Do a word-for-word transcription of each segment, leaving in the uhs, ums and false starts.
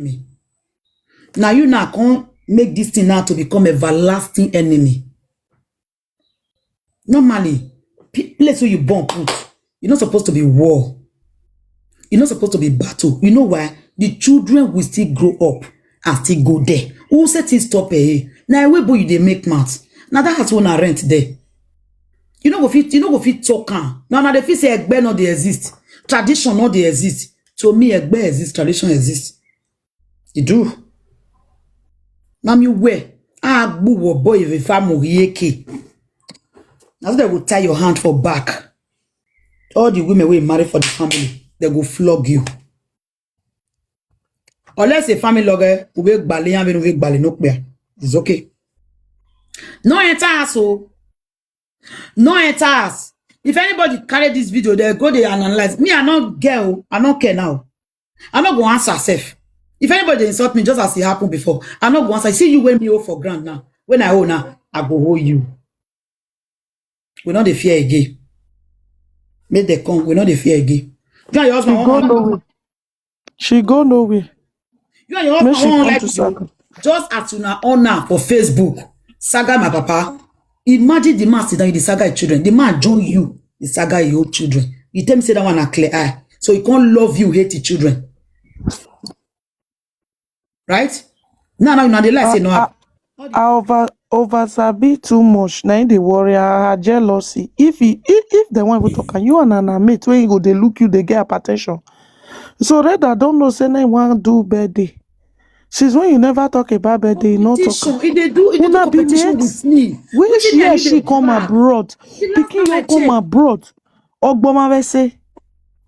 me. Now you now come make this thing now to become everlasting enemy. Normally, p- place where you born put, you're not supposed to be war. You're not supposed to be battle. You know why? The children will still grow up and still go there. Who said things stop eh? Now where boy you dey make mouth. Now that house wanna rent there. You know go fit, you know go fit talk am. Now now they feel say egbe no dey exist. Tradition no dey exist. To me, egbe exist, tradition exist. You do. Now me where? Ah, boy, if I murieke. Now they will tie your hand for back. All the women we marry for the family, they go flog you. Unless a family lawyer, we gbale yan we gbale no pay. It's okay. No enter us, oh. No enter us. If anybody carry this video, they go they analyze. Me, I not girl, I not care now. I not go answer safe. If anybody insult me, just as it happened before, I not go answer. See you when me hold for ground now. When I hold now, I go hold you. We not the fear again. Make they come. We not the fear again. You and your husband She go won't nowhere. She go nowhere. You and your Make husband she won't come like to you. Saga. Just as una honor for Facebook, saga my papa. Imagine the man sit down, you the saga his children. The man join you, the saga your own children. You tell me say that one are clear eye. So he can't love you, hate the children. Right? Now, now, now they like say no. I, I over over sabi too much. Na him dey worry her, her jealousy. If he if, if they want to talk, and you and an mate when you go they look you, they get hypertension. So Red, I don't know say na him wan do birthday. Since when you never talk about birthday, you no talk. Competition. If they do, if they do Una be competition mates. With me. When Wetin she me and and she you dey come drag? abroad, The last pikin time I you come check, abroad. Ogboma will say,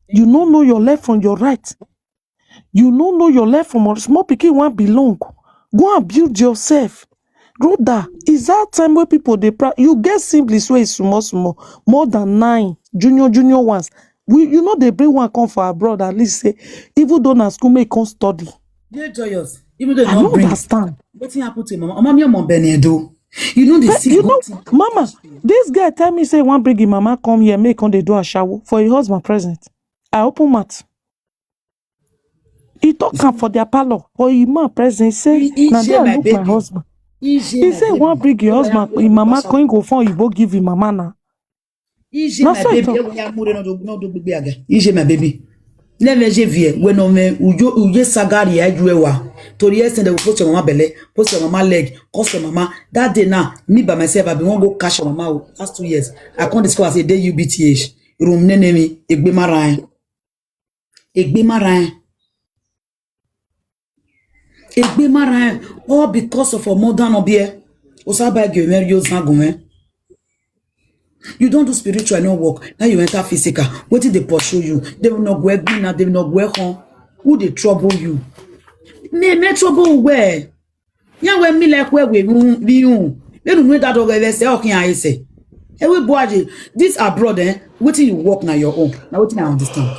you no know your left from your right. You no know your left from your small pikin wan belong. Go and build yourself. Brother, is that time when people dey pra- you get siblings wey is small small, more than nine, junior junior ones. We you know they bring one come for abroad at least say, even though na school make come study. Dey joyous. Even though you I not don't bring. Understand. Wetin happen to mama? Mama, me mama Benin do. You know they But see you know, wetin Mama, this guy tell me say one bring him mama come here, make come they do a shower for your husband present. I open mouth. He talk am for their parlor for him man present. He say, He- he na share there my I look my baby. Husband. Ije He my say baby. one bring your Oh, husband, yeah, him mama yeah. come go phone, he go give him mama now. Ije Na my so I baby. talk. Eh, we are more no do no do big aga. Ije my baby. Never je vie. When no me ujo uje sagari ya juewa. To the extent they will post your mama belly, post your mama leg, curse your mama. That day now, me by myself, I been wan go catch your mama. Oh, last two years, I can't discover say they U B T H. Room nene me egbe mara. Egbe mara. Egbe mara. All because of a mother no be. Osaba ge me yo sangume. You don't do spiritual no work. Now you enter physical. What did they pursue you? They will not go egbe na. They will not go home. Who they trouble you? Me me trouble where? Yeah, when me like where we we you. They don't know that dog ever say okay I say. Everybody, this abroad eh. What you work now your own. Now what I understand.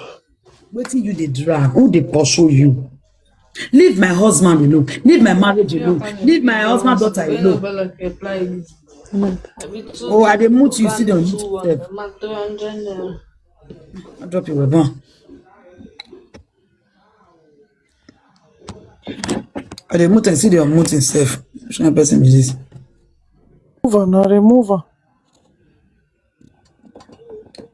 What you they drag? Who they pursue you? Leave my husband alone. Leave my marriage alone. Leave my husband daughter alone. Oh, I dey mute you, sit down, mute yourself. I drop you, weapon. I dey mute and see the unmute himself. Which kind of person be this? Remove am, na remove am.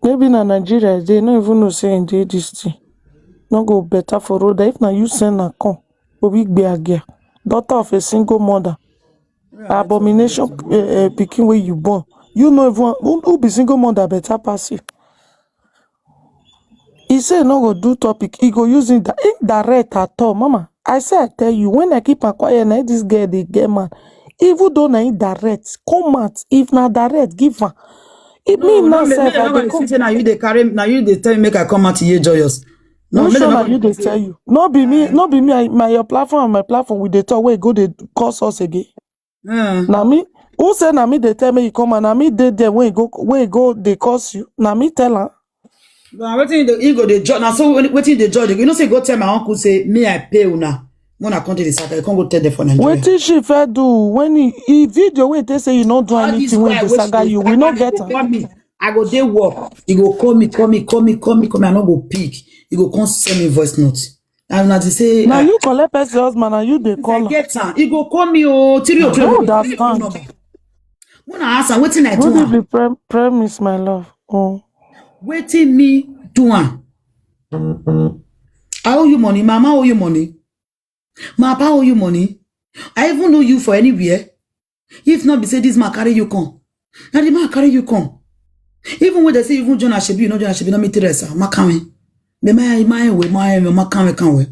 Maybe na Nigeria, they no even know say they this thing. No go better for road. If na you send na come, obi gbe agia. Daughter of a single mother. Abomination uh, uh, pikin where you born. You know everyone who, who be single mother better pass you. He say no go do topic. He go use it di- indirect at all, mama. I say I tell you when I keep am quiet, na this girl dey get man. Even though na indirect, come out. If na direct, give am. If me No, now no, sef, no, I no, dey you come. Say now you dey carry, now you dey tell me make I come out here joyous. No, No make sure dem na no you dey tell you. No be me, no be me. I, my your platform and my platform we dey talk. Wey go dey curse us again. Uh, Na me. Who say na me dey tell me you come and na me dey there when you go when you go dey curse you. Na me tell am. But wetin you dey- you go dey judge na so wetin you dey judge you know say you go tell my uncle say me I pay una when I come to the side I come go tell them for Nigeria. Wetin she fit do when he, he video wey take say you no do All this anything wey guy dey wey saga she you, dey we no saga me get go am. Call me I go dey work he go call me call me call me call me call me I no go pick he go come send me voice note And una dey say, Now ah, you collect person husband and you dey if I call am. get am, e go call me o, three I o'clock. don't Go call me understand. number. When I ask am wetin I do Good am, evening, Prem- Premise, my love. Oh, wetin me do am? I owe you money, mama owe you money, my papa owe you money. I even know you for anywhere. If not be say this man carry you come, na the man carry you come. Even when they say even join Asoebi, you no join Asoebi, no me tell us, ah, makanwe. Be my my way, my way, makanwe kanwe.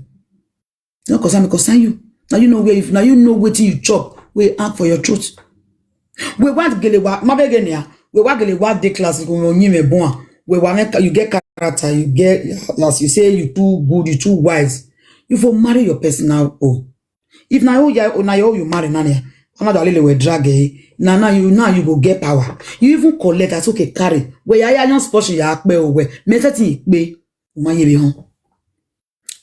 No concern me, concern you. Now you know where if now you know wetin you chop, we act for your truth. We what gele wa, ma be gene ya. We what gele wa de class go on you me bon. We wa make you get character, you get, as you say, you too good, you too wise. You for marry your personal own. If na you ya na you you marry na ya, I'm not a little drag eh. Now now you now you go get power. You even collect as okay carry. We ya ya young sports ya pe o we. Me setting pe o ma ye be hon.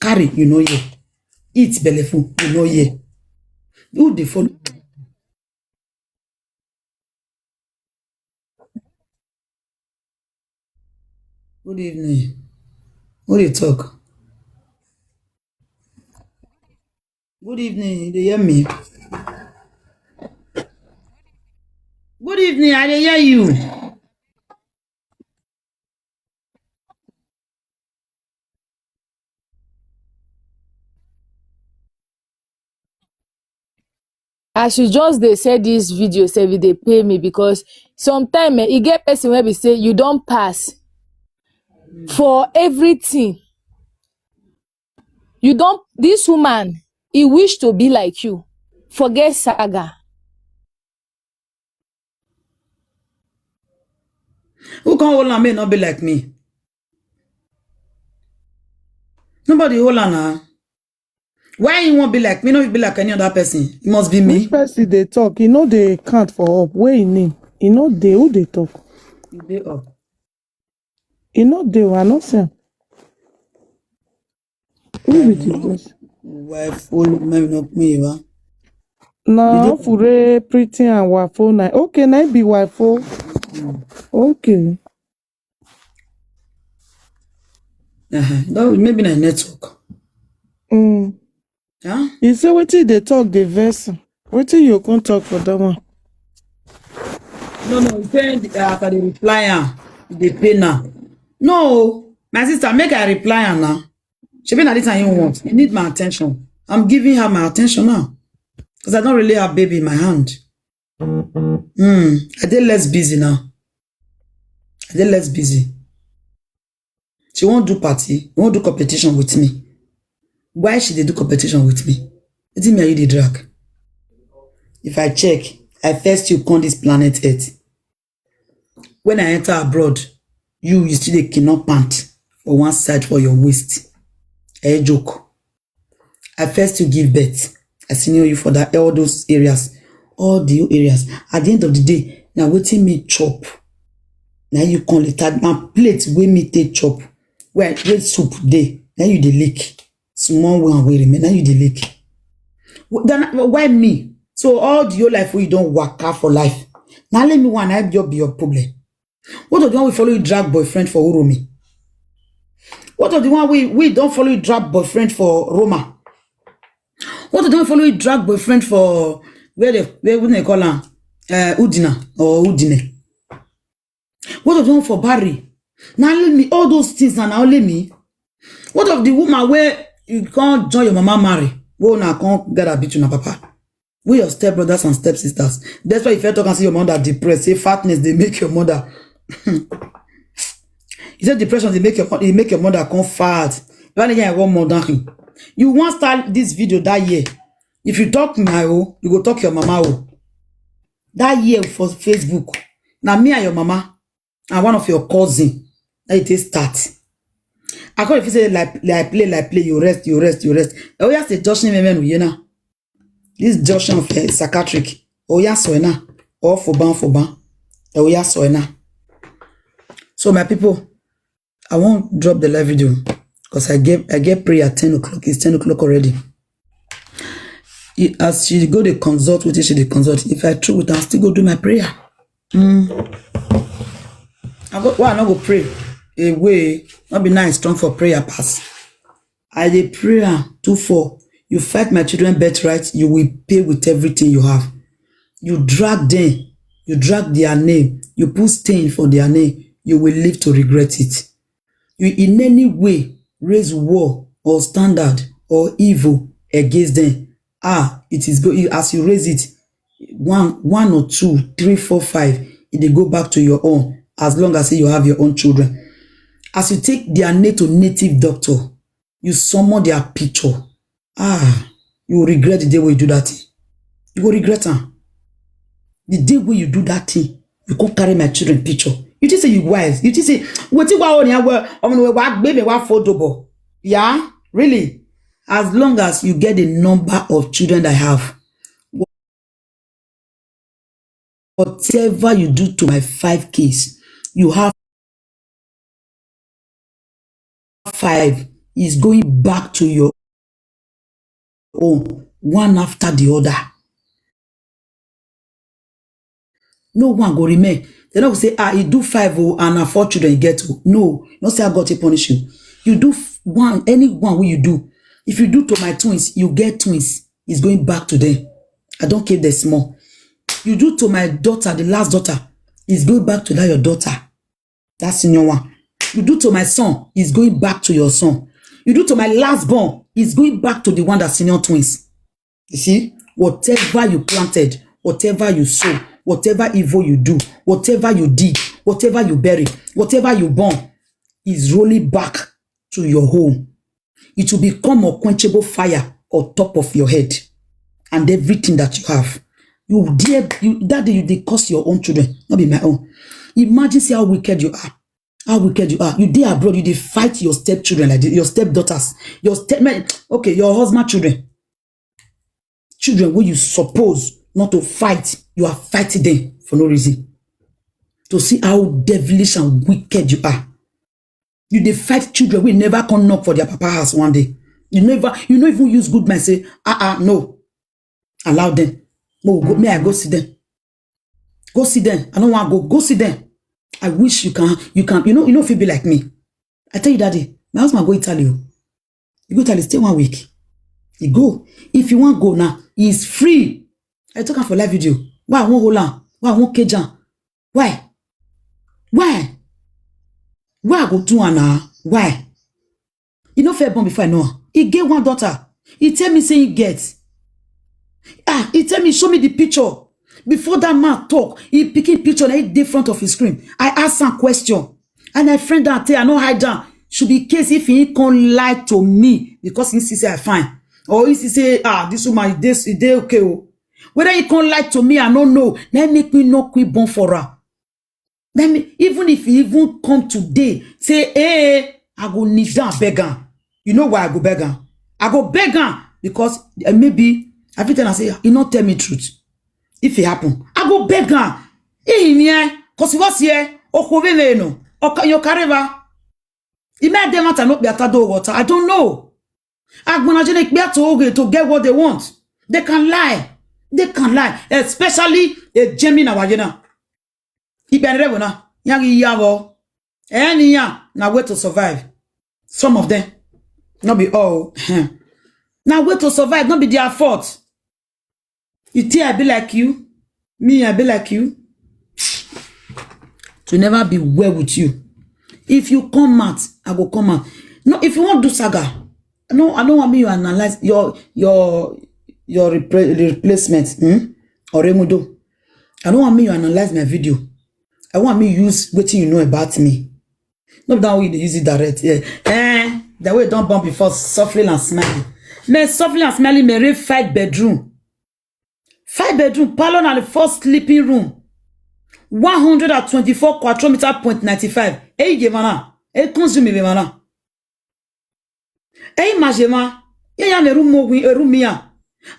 Carry you know ye. Eat belly full you know ye. Who dey follow? Good evening. Who dey talk? Good evening. You dey hear me? Good evening. I dey hear you. As you just dey say this video sef, e dey pay me because sometimes eh, e get person wey be say you don pass for everything. You don, this woman, e wish to be like you. Forget saga. Who can hold am? May not be like me. Nobody hold am now. Why he won't be like me? No, he be like any other person. It must be me. Which person dey talk? E no dey count for up. Where e name? E no dey. Who dey talk? You dey up. E no dey. I no see am. Who be the person? Wife, old man, not me, wa. Na You dey Ofure, Pretty and Wafo na. Okay, na e be Wafo. Okay. Uh-huh. That was maybe na network. Mm. Huh? You say wetin dey talk dey vex am. Wetin you come talk for that one? No, no, he said uh, after the reply, ah, he dey pay now. No, my sister, make I reply am now. Shebi na this time you want. You need my attention. I'm giving her my attention now. Because I don't really have baby in my hand. Mm, I dey less busy now. I dey less busy. She won't do party, won't do competition with me. Why she dey do competition with me? Wetin me and you dey drag? If I check, I first you come this planet Earth. When I enter abroad, you you still dey kidnap pant for one side for your waist. Eh, joke. I first you give birth. I senior you for that all those areas, all the areas. At the end of the day, now wetin me chop. Now you come later. Now plate wey me take chop. Where where soup dey? Now you dey lick. Small one wey remain. Now you dey lick. Wh- Then wh- why me? So all the whole life wey you don waka for life. Now let me one. I just be your problem. What of the one we follow you drag boyfriend for Uromi? What of the one we we don't follow you drag boyfriend for Roma? What of the one follow you drag boyfriend for where the where what they call her? Uh, Udina or Udine. What of the one for Barry? Now let me all those things and now let me. What of the woman where you can't join your mama marry? Well, now can't get a bitch na papa. We your step brothers and step sisters. That's why if you talk and see your mother depressed, say fatness they make your mother. You say depression they make your mo- they make your mother come fat. When again I want more than him. You want start this video that year. If you talk my oh, you go talk your mama oh. That year for Facebook. Now me and your mama and one of your cousin. That it is start. I call if you say like like play like play you rest you rest you rest. Oh yeah, say Josh name you know. This Josh of eh, psychiatric. Oh yeah, so ena. Oh for ban for ban. Oh yeah, so ena. So my people, I won't drop the live video because I get I get prayer at ten o'clock. It's ten o'clock already. It, as she go dey consult with she dey consult. If I true with her, I still go do my prayer. Mm. I go why I not go pray? A way, not be nice strong for prayer pass. I dey pray am two four. You fight my children birthright, you will pay with everything you have. You drag them, you drag their name, you put stain for their name, you will live to regret it. You in any way raise war or standard or evil against them. Ah, it is go as you raise it, one, one or two, three, four, five, it dey go back to your own as long as you have your own children. As you take their name to native doctor, you summon their picture. Ah, you will regret the day wey you do that thing. You go regret am. The day wey you do that thing, you come carry my children picture. You think say you wise? You think say wetin wa oni awe omo we wa gbe me wa fodobo? Yeah, really. As long as you get the number of children that I have, whatever you do to my five kids, you have five is going back to your own, one after the other. No one go remain. They no go say, ah, he do five oh, and na four children he get oh. No, no say I got to punish you. You do f- one, any one wey you do. If you do to my twins, you get twins. It's going back to them. I don't care if they're small. You do to my daughter, the last daughter, it's going back to that your daughter. That senior one. You do to my son, it's going back to your son. You do to my last born, it's going back to the one that senior twins. You see, whatever you planted, whatever you sow, whatever evil you do, whatever you dig, whatever you bury, whatever you burn, is rolling back to your home. It will become unquenchable fire on top of your head and everything that you have. You dare, you, that day you dey curse your own children, not be my own. Imagine see how wicked you are. How wicked you are. You dey abroad, you dey fight your stepchildren like this, your stepdaughters, your step, okay, your husband children. Children wey you suppose not to fight, you are fighting them for no reason. To see how devilish and wicked you are. You dey fight children wey never come knock for their papa house one day. You never, you no even use good mind say, ah ah, no. Allow them. Mo go, may I go see them? Go see them. I don't want go. Go see them. I wish you can, you can, you know, you know, if you be like me. I tell you that day, my husband go Italy. Oh. You go Italy, stay one week. You go. If you want go now, it's free. I talk am for live video. Why I won't hold on? Why I won't cage on? Why? Why? Why I go do am now? Why? He no fair born before I know am. He get one daughter. He tell me say he get. Ah, he tell me, show me the picture. Before that man talk, he picking picture na he dey front of his screen. I ask am question. And I friend am tell, I no hide am. Should be case if he come lie to me because he see say I fine. Or he see say, ah, this woman, e dey, e dey okay. Oh. Whether he come lie to me, I no know. Let make me no quick born for her. Let me, even if he even come today, say, hey, I go kneel down, beg am. You know why I go beg am? I go beg am because uh, maybe I fit tell am say he no tell me truth. If it happen, I go beg am. He here, cause he was here. Okove no, oka yokareva. He may dem matter not be atado water. I don't know. Agbonajene to oge to get what they want. They can lie. They can lie, especially a Jemina Wajena. Ibenrevona, Yangi Yavo, any ya na way to survive. Some of them, not be all. Na way to survive, not be their fault. You think I be like you? Me, I be like you? To never be well with you. If you come out, I go come out. No, if you want do saga, no, I don't want me you analyze your your your repla- replacement. Hmm? Oremudo. I don't want me you analyze my video. I want me use wetin you know about me. No be that way you dey use it direct. Yeah. Eh, the way don born before, suffering and smiling. Me suffering and smiling, me rape five bedroom. Five bedroom, parlor and the first sleeping room. One hundred and twenty-four quadrometer point ninety-five. Hey, Gemana. Hey, consume Gemana. Hey, Majema. Yeah, yeah, me room mo wi, a room here.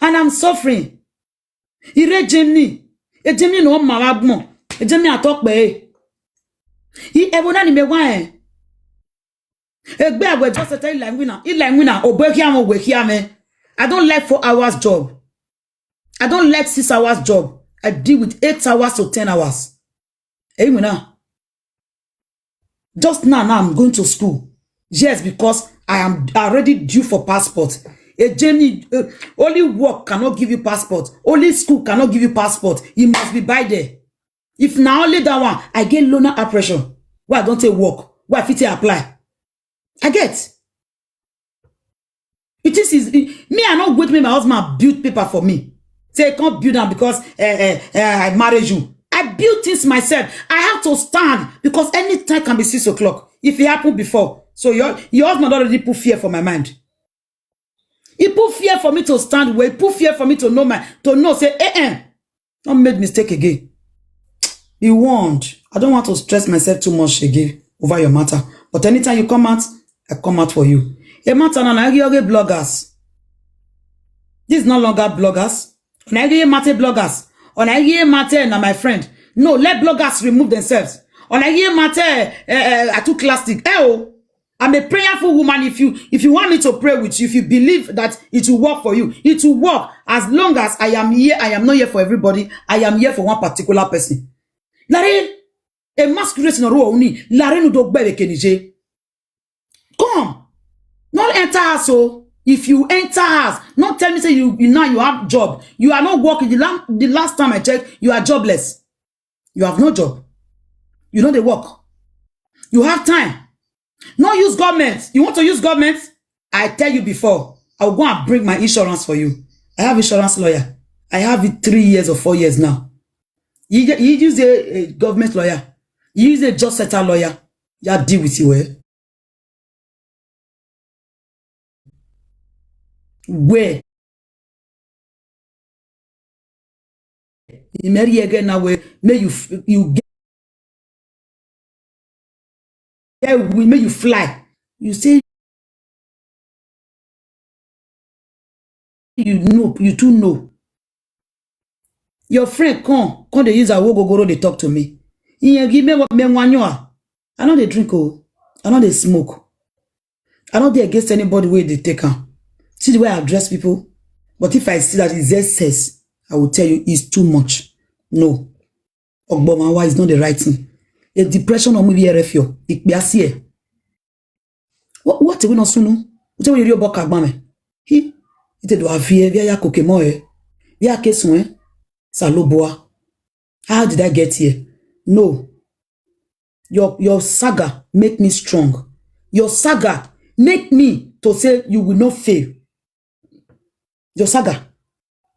And I'm suffering. Ire Germany. E Germany no mama gbon. E Germany atok pe. I ewo na ni me wa eh. Egbe agwe just tell like winner. I like winner. Obo ki amo we ki ame. I don't like four hours job. I don't like six hours job. I deal with eight hours to ten hours. Hey, winner. Just now, now I'm going to school. Yes, because I am already due for passport. A journey, uh, only work cannot give you passport. Only school cannot give you passport. You must be by there. If na only that one, I get loaner oppression. Why I don't take work? Why I fit take apply? I get. It is, is it, me, I not wait make my husband build paper for me. Say, "Come build am because, eh, eh, eh, I married you." I build things myself. I have to stand because anytime can be six o'clock. If it happened before, so your, your husband already put fear for my mind. He put fear for me to stand well. He put fear for me to know my, to know, say, "Eh, eh, don't make mistake again." Be warned. I don't want to stress myself too much again over your matter. But anytime you come out, I come out for you. A matter now, na you bloggers. This is no longer bloggers. Ona you matter bloggers. Ona you matter na my friend. No, let bloggers remove themselves. Ona you matter, eh, eh, are too classic. Eh, oh, I'm a prayerful woman. If you, if you want me to pray with you, if you believe that it will work for you, it will work. As long as I am here, I am not here for everybody. I am here for one particular person. Lare, a masquerade no ro oni. Lare no do gbere kenije. Come, not enter house. So if you enter house, not tell me say you, you now you have job. You are not working. The last, the last time I checked, you are jobless. You have no job. You know they work. You have time. No use government. You want to use government? I tell you before, I will go and bring my insurance for you. I have insurance lawyer. I have it three years or four years now. He, he use a, a government lawyer. He use a job center lawyer. Ya deal with you, eh? Where? Imeri again now where may you f-, you get, get wi-, may you fly. You say you know, you too know. Your friend come, come dey use her wogogoro dey talk to me. Iyan gi me wa-, me wanyo a. I no dey drink o. I no dey smoke. I no dey against anybody wey dey take am. See the way I address people. But if I see that it's excess, I will tell you it's too much. No. Ogbomawa is not the right thing. A depression or maybe a refio. Ikpe asie. What, what we no sunu? What we rio boka gbame? He, it do avie, via ya koke mo, eh? Via kesun, eh? Saloboa. How did I get here? No. Your, your saga make me strong. Your saga make me to say you will not fail. Your saga.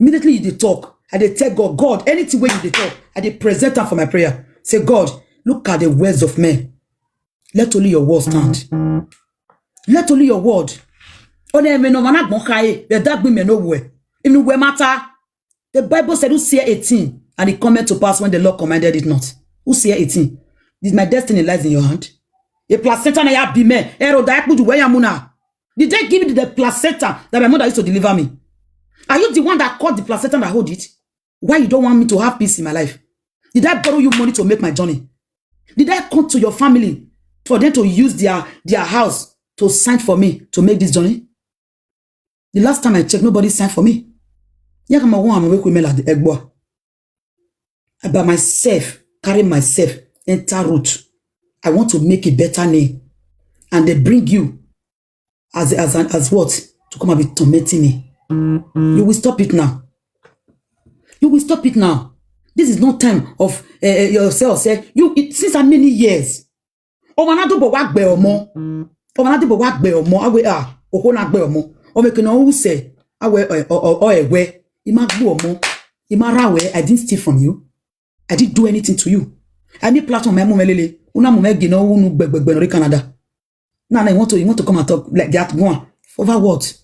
Immediately you dey talk, I dey tell God, God, anything wey you dey talk, I dey present am for my prayer. Say, "God, look at the words of men. Let only your word stand. Let only your word." Ọ na-eme na ọ ma na-agbọ ka e, the dark women no we. Inu we matter. The Bible said, "Who say eighteen, and it cometh to pass when the Lord commanded it not." Who say eighteen? Did my destiny lies in your hand? A placenta na ya bi me, ero da ekpudu we ya muna. Did they give me the placenta that my mother used to deliver me? Are you the one that caught the placenta that hold it? Why you don't want me to have peace in my life? Did I borrow you money to make my journey? Did I come to your family for them to use their, their house to sign for me to make this journey? The last time I checked, nobody signed for me. Ya kama wa ama we ku me la de egbo. I by myself, carry myself, enter route. I want to make a better name. And they bring you as, as an, as what? To come and be tormenting me. You will stop it now. You will stop it now. This is no time of, eh, eh, yourself. Say, you, it, since how many years? Ọmọ na dúbọ̀ wá gbẹ ọmọ. Ọmọ na dúbọ̀ wá gbẹ ọmọ. Awe, ah, oko na gbẹ ọmọ. Ọmọ ekene o use. Awe, eh, ọ, ọ, ọ, ewe. Ima gbu ọmọ. Ima rawe. I didn't steal from you. I didn't do anything to you. I need platform, my mum, lele. Una mum, gina, unu, gbe, gbe, gbe, no, Canada. Now, now you want to, you want to come and talk like that. Go on. Over what?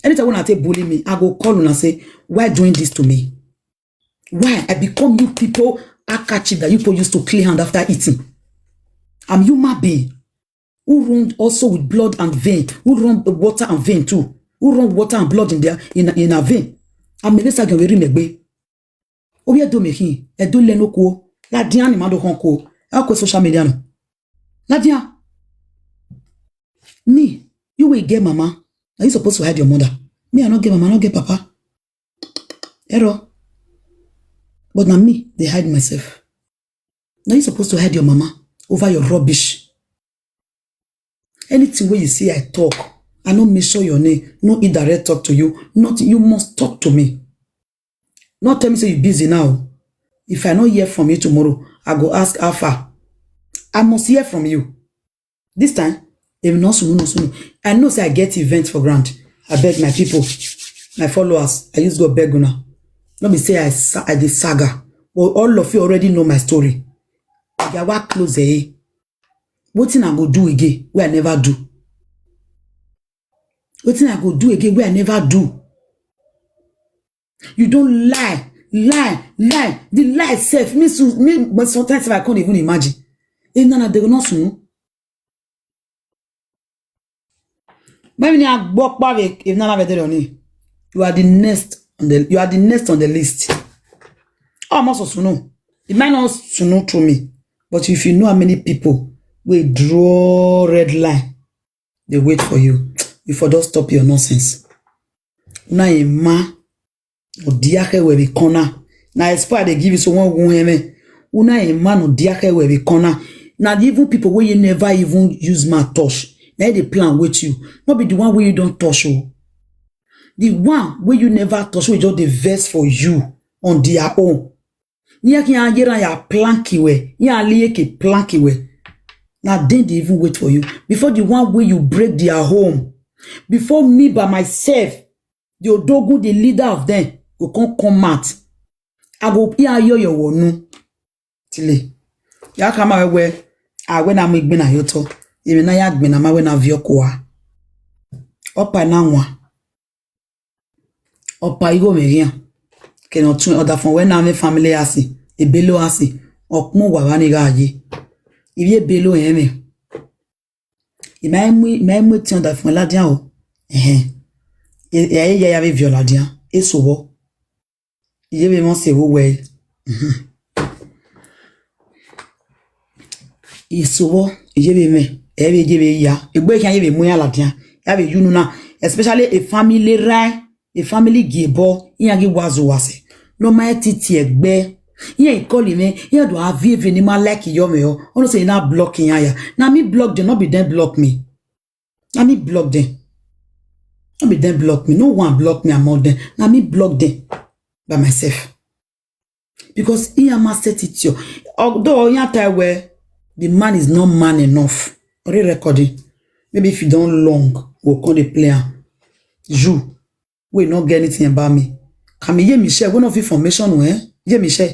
Anytime when I take bully me, I go call una say, "Why doing this to me? Why I become you people handkerchief that you people used to clean hand after eating? I'm human being who run also with blood and vein, who run water and vein too, who run water and blood in their, in, in a vein. I'm Melissa Gaweri Megbe." Obi edo mehi, edo leno ko, la diani mado hon ko, e ko social media no. La dia. Me, you will get mama. Are you supposed to hide your mother? Me, I not get mama, I not get papa. Error. But now me, they hide myself. Now you supposed to hide your mama over your rubbish. Anything wey you see I talk, I no mention your name, no indirect talk to you, nothing, you must talk to me. No tell me say you busy now. If I no hear from you tomorrow, I go ask how far. I must hear from you. This time, if no sunu, no sunu. I know say I get event for ground. I beg my people, my followers, I use God beg una. No be say I sa-, I dey saga, but all of you already know my story. Yawa close, eh? Wetin I go do again wey I never do? Wetin I go do again wey I never do? You don lie, lie, lie. The lie sef, me, su-, me, but sometimes I can't even imagine. If nana dey no sunu. Maybe ni agbo pa ve, if nana ve dey on. You are the next on the, you are the next on the list. Oh, must sunu. It might not sunu to me, but if you know how many people wey draw red line, dey wait for you, you for just stop your nonsense. Una ema, odiahe we be corner. Na expo I dey give you so one gun heme. Una ema, odiahe we be corner. Na the even people wey you never even use mouth touch, na dey plan with you. No be the one wey you don touch o. The one wey you never touch, wey just dey vex for you on their own. Nya ki ya yera ya plank we, ya liye ke plank we. Na then they even wait for you. Before the one wey you break their home, before me by myself, the odogun, the leader of them, go come come out. I go ya yo yo wonu. Tile. Ya kama we, a we na mi gbe na yoto. Imi na ya gbe na ma we na viokwa. Opa na nwa. Opa igo me rian. Ke no tun oda fun we na me family asi. E belo asi. Okun wa wa ni ga ye. Ibi e belo yen me. I ma mu, i ma mu ti oda fun la dia o. Eh. E, e, e, ya, ya be viola dia. E so wo. Iye be mo se wo we. Mhm. Isowo, iye be me, e be je be ya. Egbe kan ye be mu ya la dia. Ya be you know na, especially a family, right? A family gibo, iya gi wazu wase. No ma titi egbe. Iya i call me, iya do avi eve ni ma like yo me o. Ono say na block iya ya. Na me block dem, no be dem block me. Na me block them. No be them block me. No one block me among them. Na me block them by myself. Because he am a set it yo. Although you tell where the man is not man enough. Already recording. Maybe if you don't long, we'll call the player. You we no get anything about me. Kami ye mi share, we no fit information, eh? Ye mi share.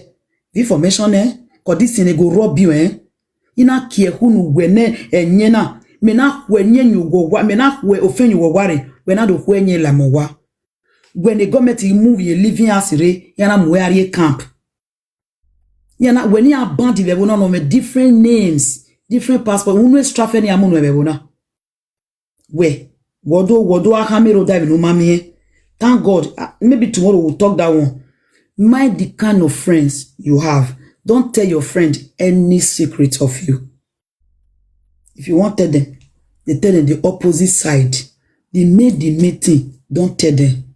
Fit information, eh? 'Cause this thing, e go rob you, eh? Ina kie hunu wene, eh, nyena. Me na hwe nye nyu go wa, me na hwe ofe nyu go ware, we na do hwe nye la mo wa. When the government remove ye living as re, yana mo we are ye camp. Yana, when you are band, we no, no, me different names, different passport. Unu extra fe ni amu no we na. We, wodo, wodo, ahamero da no mami. Thank God. Ah, maybe tomorrow we'll talk that one. Mind the kind of friends you have. Don't tell your friend any secret of you. If you want tell them, they tell them the opposite side. They made the meeting. Don't tell them.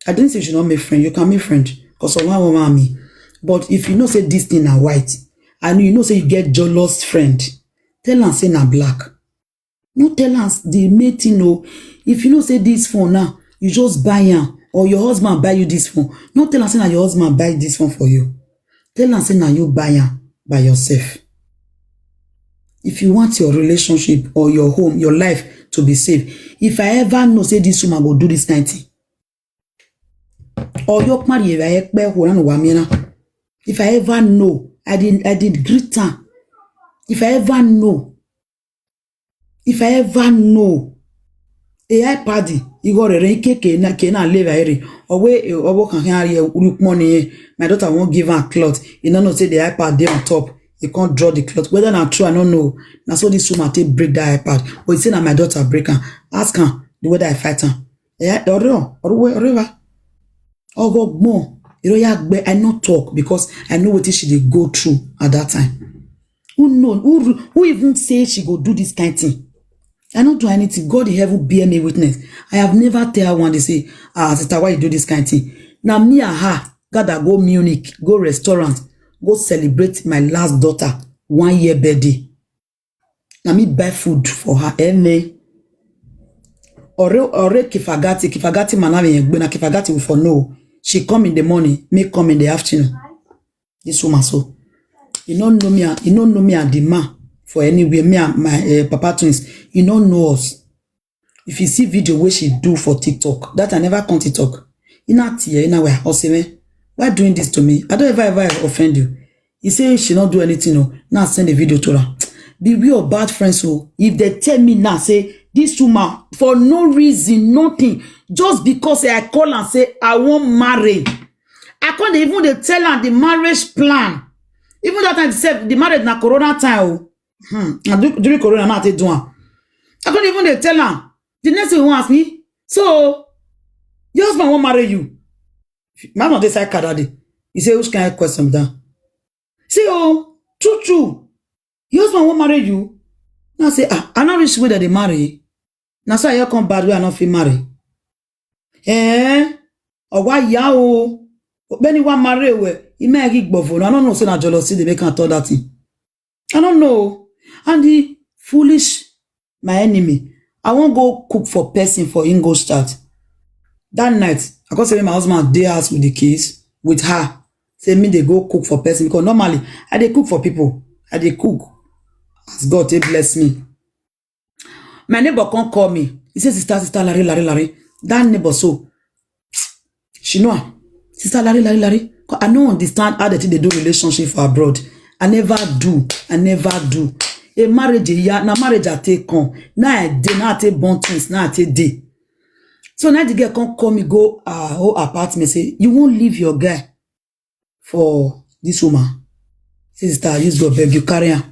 I didn't say you should not make friend. You can make friend. 'Cause of one woman me. But if you know say this thing na white, and you know say you get jealous friend, tell am say na black. No tell am the main thing o. If you know say this phone now, you just buy am, or your husband buy you this phone. No tell am say na your husband buy this phone for you. Tell am say na you buy am by yourself. If you want your relationship or your home, your life to be safe, if I ever know say this woman go do this kind thing, or your party, if I ever, if I ever know, I did, I did greet her. If I ever know, if I ever know, a I party, you go to Renke Kena, Kena, live area. Or where, or what can carry a look money. My daughter won't give her cloth. You don't know, say the iPad there on top. You can't draw the cloth. Whether not true, I don't know. Now, so this woman take break that iPad. But you say, now my daughter break her. Ask her the way that I fight her. Yeah, or, or, or, or, Ogogbon, you know, yeah, but I not talk because I know what she dey go through at that time. Who know? Who, who even say she go do this kind thing? I not do anything. God in heaven bear me witness. I have never tell her one day say, "Ah, sister, why you do this kind thing?" Now me and her gather go Munich, go restaurant, go celebrate my last daughter one year birthday. Na me buy food for her. Eme. Ore, ore Kifagati, Kifagati manami yengbe na Kifagati we for know. She come in the morning, me come in the afternoon. This woman so. You don't know me, and- you don't know me and the man for anywhere. Me and my uh, papa twins. You don't know us. If you see video where she do for TikTok, that I never come TikTok. In that year, in our house, eh, why doing this to me? I don't ever ever offend you. He say she not do anything. No, now send a video to her. Beware of bad friends. So if they tell me now, say this woman for no reason, nothing, just because I call and say I won't marry, I can't even dey tell her the marriage plan. Even that time, say the marriage na corona time. Oh. Hmm. And du- during corona, now they do am. I can't even dey tell her. The next thing he wants me. So your husband won't marry you. My mom decide that day. He say, which kind of question be that? See, oh, true, true. Your husband won't marry you. Now I say, ah, I not reach where that they marry. Now so I come bad where I not feel marry. Eh? Or why ya o? When you want marry, where he may give bovo. I don't know, say na jealousy they make am talk that thing. I don't know. And the foolish, my enemy, I won't go cook for person for Ingolstadt. That night, I come say my husband dey house with the kids, with her. Say me they go cook for person because normally I dey cook for people. I dey cook as God take bless me. My neighbor come call me. He say, sister, sister, Larry, Larry, Larry. That neighbor so, she know am. Sister Larry, Larry, Larry. I don't understand how they think they do relationship for abroad. I never do. I never do. A marriage, a year, now marriage I take on. Now I dey, now I take born things, now I take day. So now the girl come call me, go her whole apartment, say, you won't leave your guy for this woman. Say, sister, I use God beg you, carry her.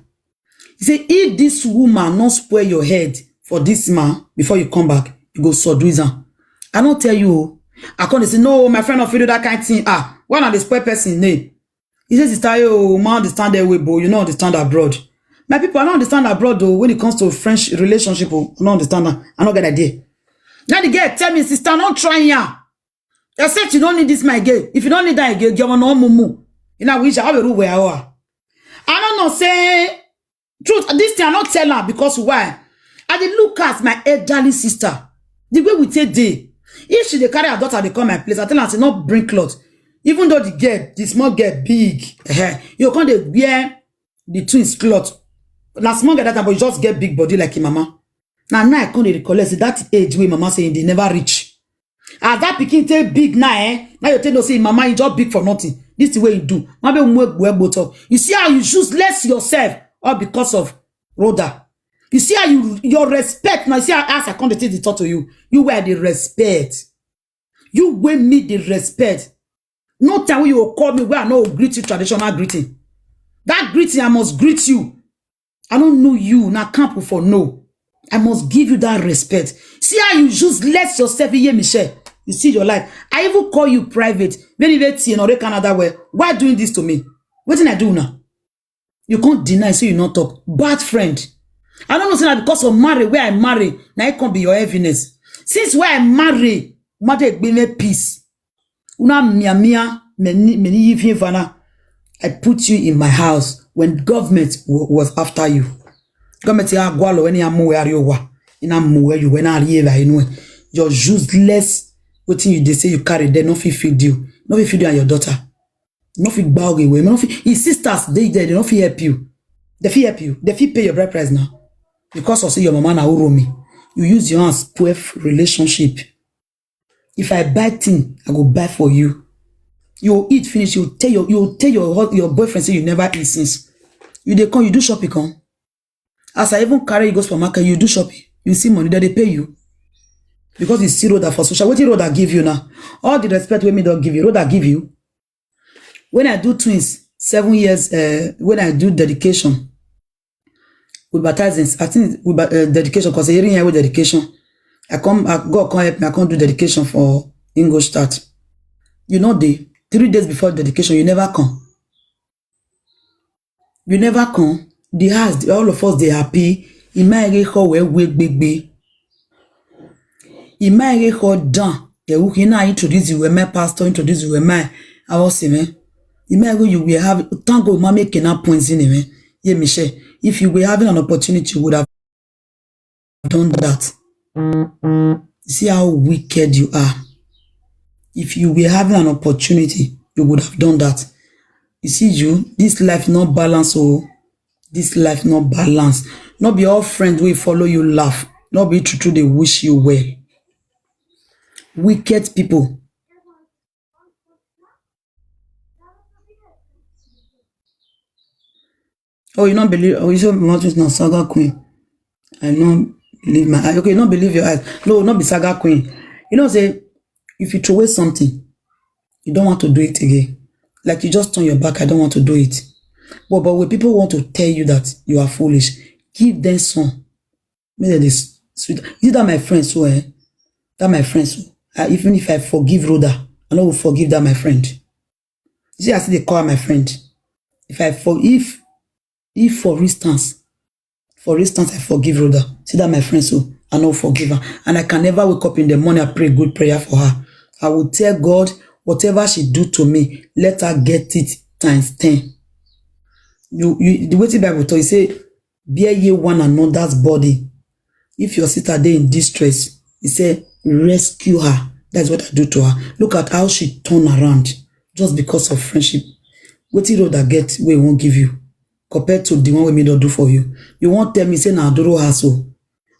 He say, if this woman not spoil your head for this man before you come back, you go subdue am. I don't tell you. Oh. I come dey say, no, my friend, not fit do that kind of thing. Ah, why not dey spoil person name? He says, sister, you man understand that way, but you don't understand abroad. My people, I don't understand abroad though. When it comes to French relationship, oh, I don't understand that. I don't get idea. Now the girl tell me, sister, not try ya. Except you don't need this my girl. If you don't need that girl, you want no mumu. You know, we shall have a rule where I are. I don't know, say, truth, this thing I not tell her because why? I dey look as my elderly sister. The way we take day. If she dey carry her daughter, they come my place. I tell her, say, not bring cloth. Even though the girl, the small girl, big, eh, you come dey wear the twins cloth. Na small girl that time, but you just get big body like your mama. Now, now I come dey recollect say that age wey mama say they never reach. As that pikin take big now, eh? Now you take no say mama, you just big for nothing. This is the way you do. Mabe umwe gbe gboto. You see how you useless yourself all because of Rhoda. You see how you your respect now. You see how as I come to take the talk to you. You wear the respect. You wear me the respect. No time when you will call me where I no greet you traditional greeting. That greeting I must greet you. I don't know you. Now camp for no. I must give you that respect. See how you useless yourself, Iye Michelle. You see your life. I even call you private. Very very T N or Canada where why doing this to me? What did I do now? You can't deny, so you not talk. Bad friend. I don't know say na because of marry where I marry. Now it can't be your heaviness. Since where I marry, mother give me peace. Una mia mia many many yifin vana. I put you in my house when government w- was after you. Government ya gwalo when ya mu where you were. Ina mu where you when I live I know. Your useless wetin you dey say you carry there no fit feed you. No fit feed you and your daughter. No fit gba oge away. No fit his sisters dey there, they no fit help you. They fit help you. They fit pay your bride price now. Because of say your mama na uro me. You use your hands spoil relationship. If I buy thing, I go buy for you. You eat finish, you tell your you tell your hus- your boyfriend say you never eat since. You dey come, you do shopping come. As I even carry you go supermarket, you do shopping. You see money that they pay you. Because you see Rhoda for social. What did Rhoda give you now? All the respect wey me don't give you, Rhoda give you. When I do twins, seven years, uh, when I do dedication, with baptisms, I think with ba- uh, dedication, because hearing here with dedication, I come, I, God come help me, I come do dedication for Ingolstadt. You know, the three days before dedication, you never come. You never come. The house, the, all of us, they happy. Imaere ho we we gbegbe. Imaere ho dan. Ewu kina introduce you my pastor, introduce you my awosime. Imaere you will have thank God, ma make na points in me. Ye Michelle. If you were having an opportunity, you would have done that. See how wicked you are. If you were having an opportunity, you would have done that. You see you, this life not balance. Oh, this life not balance. Not be all friends will follow you laugh. Not be true true they wish you well. Wicked people. Oh, you not believe? Oh, you say Mount is not saga queen. I not believe my eye. Okay, you not believe your eyes. No, not be saga queen. You know say, if you throw away something, you don't want to do it again. Like, you just turn your back. I don't want to do it. But but when people want to tell you that you are foolish, give them some. Make dem dey sweet. You see that my friend so, eh? That my friend so. I, even if I forgive Rhoda, I no go forgive that my friend. You see, I still dey call her my friend. If I for if if for instance, for instance, I forgive Rhoda. See that my friend so, I no forgive her. And I can never wake up in the morning and pray good prayer for her. I will tell God, whatever she do to me, let her get it times ten. You you the way the Bible talk, e say, bear ye one another's body. If your sister dey in distress, he say, rescue her. That's what I do to her. Look at how she turn around just because of friendship. Wetin Rhoda get wey won't give you compared to the one wey me don do for you? You won't tell me say na Aduro house o.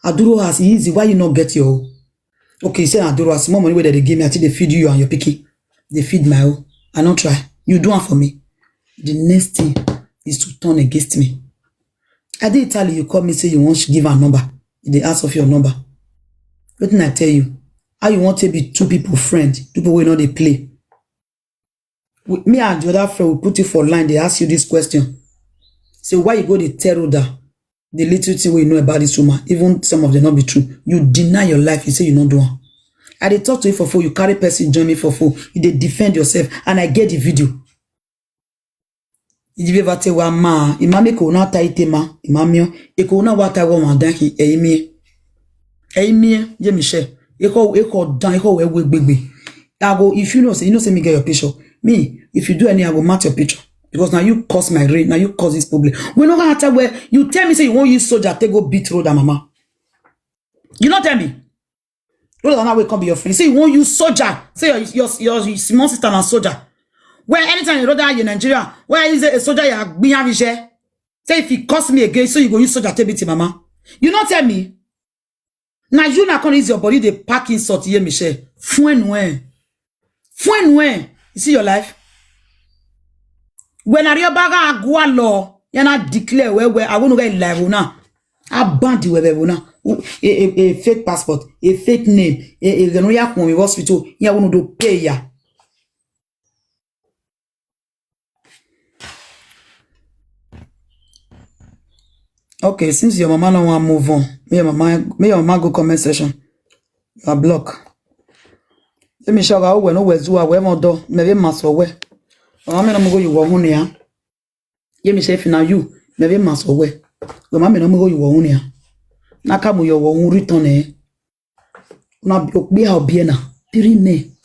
Aduro house e easy. Why you not get your own? Okay, you say na Aduro house. Small money wey dem dey give me, I think they feed you and your pikin. They feed my own. I not try. You do one for me. The next thing is to turn against me. I did tell you, you call me say you want to give a number. You dey ask of your number. Wetin I tell you? How you want to be two people friend? People wey no dey play. We, me and the other friend will put you for line. They ask you this question. Say why you go dey tell Rhoda the little thing we know about this woman, even some of them not be true. You deny your life. You say you not do am. I dey talk to you for phone. You carry person join me for phone. You dey defend yourself, and I get the video. Idive va te wa ma, ima me ko na ta ite ma, ima mi, e ko na wa ta wa ma dan ki, e mi, e mi, ye mi she, e ko, e ko dan, e ko we we gbegbe. I go, if you know say, you know say me get your picture. Me, if you do any, I go match your picture. Because now you cause my rain, now you cause this problem. We no gonna tell where you tell me say you won't use soldier take go beat Rhoda mama. You not tell me. Rhoda now will come be your friend. Say you won't use soldier. Say your your your small sister na soldier. Where anytime you Rhoda in Nigeria, where is a soldier you are being average? Say if he cost me again, so you go use soldier take beat him mama. You not tell me. Now you not gonna use your body, they pack insult here, Michelle. Fuen when. Fuen when. You see your life? When are you baga agua law? You not declare where where I won't get live now. I ban the web now. A, a, a fake passport, a fake name, a, a ganoya from a hospital. Yeah, I won't do pay ya. Okay, since your mama no wan move on, may your mama may your mama go comment section. You are block. Let me show how we no we zuwa we mo do. Me be maso we. Mama me no mo go you wo hu ne ya. Ye mi she fi na you. Me be maso we. We mama me no mo go you wo hu ne ya. Na ka mo yo wo hu return eh. Na okpe ha obie na. Three men.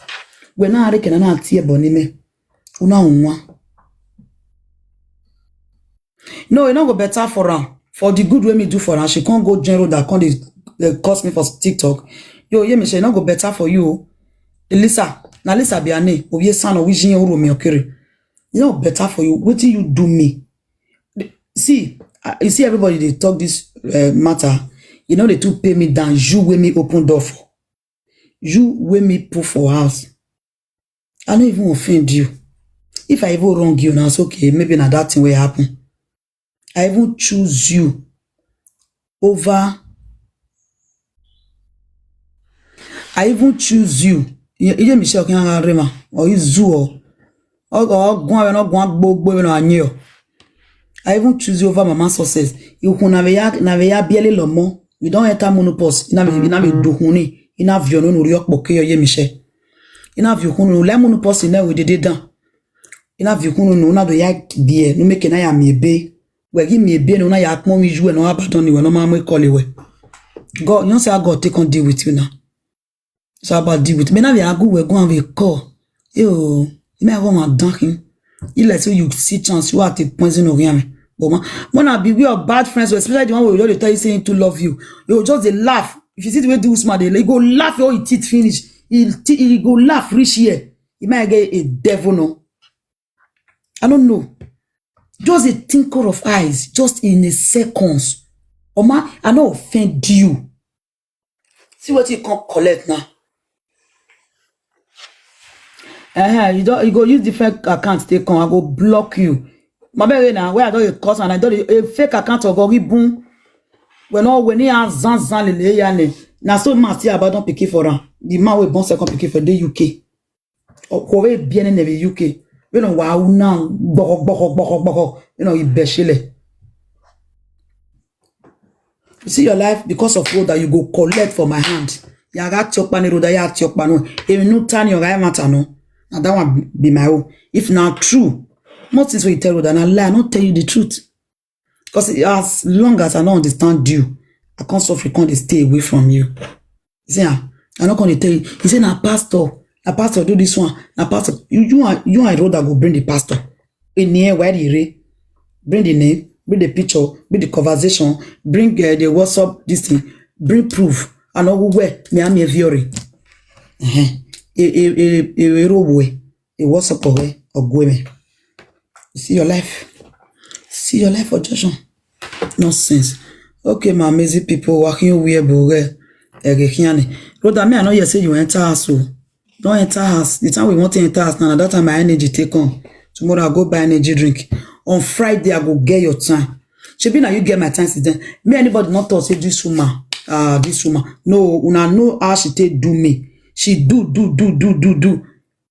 We na are kena na tie boni me. Una unwa. No, e no go better for am. For the good way me do for am, she can't go general that can't dey, dey curse me for TikTok. Yo, ye me she, e no go better for you. Elisa, na Lisa be her name. Oye san o, wi jin oro mi okere. E no better for you. Wetin you do me? See, I, you see everybody dey talk this uh, matter. You know they too pay me down. You wey me open door for. You wey me put for house. I no even offend you. If I even wrong you, now it's okay. Maybe na that thing will happen. I even choose you over. I even choose you. You, you Michelle can rema or you zoo or or or gwan or gwan gbogbo no anyo. I even choose you over mama success. You kun na veya na veya biele lomo. You don't enter monopause. Ina me ina me duhuni. Ina viono no riok boke yo ye Michelle. Ina vio kunu le monopause na we dede dan. Ina vio kunu no na do ya bie no make na ya mi ebe. We gi mi ebe no na ya pon mi ju e no abadan ni we no ma mo call we. God, you know say how God take on deal with you now. So about deal with me now we are good we go and we call. Yo, you may go and dunk him. You like so you see chance you are to poison or him. But man, when I beware of bad friends, especially the one wey just dey tell you say him too love you, you go just dey laugh. If you see the way this woman dey, he go laugh your teeth finish. He, he go laugh reach here. He might get a devil, no. I don't know. Just a tinkle of eyes, just in a seconds. Oma, I no offend you. See what you can collect now. Uh-huh, you don't, you go use different accounts take come. I go block you. My baby now, where I don't cause and I don't a fake account of Ogibun. When all when he has zan zan lele ya ne. Now so man still abandon pikin for am. The man wey born second pikin for the U K. Ọkọ wey bi ene nebe U K. You know wow now. Gbọkọ gbọkọ gbọkọ gbọkọ. You know ibeshele. You see your life because of road that you go collect for my hand. Yàrá tí ọ̀pá ni road, yàrá tí ọ̀pá no. Èmi no turn your right matter no. Na that one be my own. If na true, most things wey you tell road na lie. I no tell you the truth. Because as long as I don't understand you, I can't suffer, can't stay away from you. You see, ah, I no come dey tell you. He say na pastor, na pastor do this one, na pastor. You you and you and road that go bring the pastor. In here, where the re, bring the name, bring the picture, bring the conversation, bring uh, the WhatsApp this thing, bring proof. I know who where me am a fury. Eh, eh, eh, eh, eh, eh, eh, WhatsApp or where or go me. You see your life, see your life for Joshua. Nonsense. Okay, my amazing people, walking wear bore. Egekiani. Brother, me, I know you say you enter house. Oh. Don't enter house. The time we want to enter house now, that time my energy take on. Tomorrow I go buy energy drink. On Friday, I go get your time. Shebi now you get my time since then. Me, anybody not talk say this woman, uh, this woman. No, una know how she take do me. She do, do, do, do, do, do.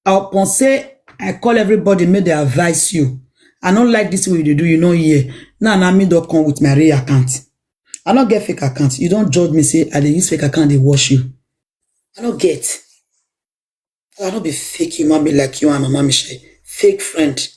Upon say, I call everybody, make they advise you. I don't like this way you do, you know, here. Now, now me don't come with my real account. I don't get fake account. You don't judge me, say, I dey use fake account, they wash you. I don't get. I don't be fake human being like you and Mama Michelle. Fake friend.